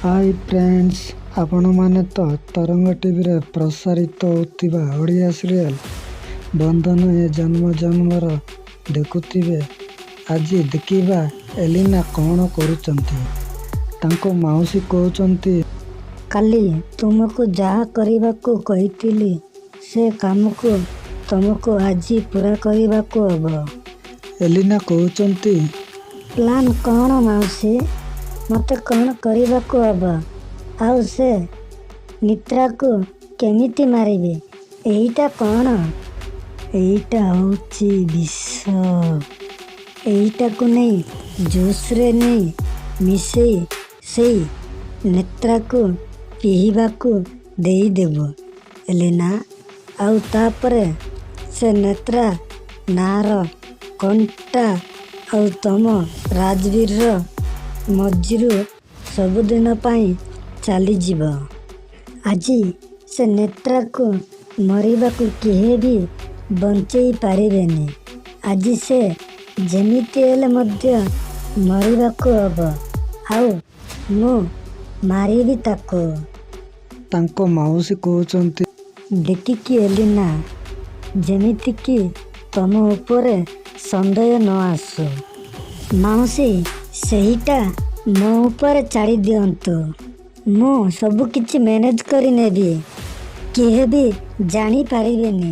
High friends, ଆପଣମାନେ ତ ତରଙ୍ଗ ଟିଭିରେ ପ୍ରସାରିତ ହେଉଥିବା ଓଡ଼ିଆ ସିରିଏଲ୍ ବନ୍ଧନ ଏ ଜନ୍ମ ଜନ୍ମର ଦେଖୁଥିବେ। ଆଜି ଦେଖିବା ଏଲିନା କ'ଣ କରୁଛନ୍ତି। ତାଙ୍କ ମାଉସୀ କହୁଛନ୍ତି, କାଲି ତୁମକୁ ଯାହା କରିବାକୁ କହିଥିଲି, ସେ କାମକୁ ତମକୁ ଆଜି ପୂରା କରିବାକୁ ହେବ। ଏଲିନା କହୁଛନ୍ତି, ପ୍ଲାନ୍ କ'ଣ ମାଉସୀ? ମୋତେ କ'ଣ କରିବାକୁ ହେବ? ଆଉ ସେ ନେତ୍ରାକୁ କେମିତି ମାରିବି? ଏଇଟା କ'ଣ? ଏଇଟା ହେଉଛି ବିଷ। ଏଇଟାକୁ ନେଇ ଜୁସ୍ରେ ନେଇ ମିଶେଇ ସେଇ ନେତ୍ରାକୁ ପିଇବାକୁ ଦେଇଦେବ ଏଲିନା। ଆଉ ତାପରେ ସେ ନେତ୍ରା ନାଁର କଣ୍ଟା ଆଉ ତମ ରାଜବୀରର ମଝିରୁ ସବୁଦିନ ପାଇଁ ଚାଲିଯିବ। ଆଜି ସେ ନେତ୍ରାକୁ ମରିବାକୁ କେହି ବି ବଞ୍ଚେଇ ପାରିବେନି। ଆଜି ସେ ଯେମିତି ହେଲେ ମଧ୍ୟ ମରିବାକୁ ହେବ। ଆଉ ମୁଁ ମାରିବି ତାକୁ। ତାଙ୍କ ମାଉସୀ କହୁଛନ୍ତି, ଦେଖିକି ଏଲିନା, ଯେମିତିକି ତମ ଉପରେ ସନ୍ଦେହ ନ ଆସୁ। ମାଉସୀ, ସେଇଟା ମୋ ଉପରେ ଛାଡ଼ି ଦିଅନ୍ତୁ। ମୁଁ ସବୁକିଛି ମ୍ୟାନେଜ୍ କରିନେବି। କେହି ବି ଜାଣିପାରିବେନି।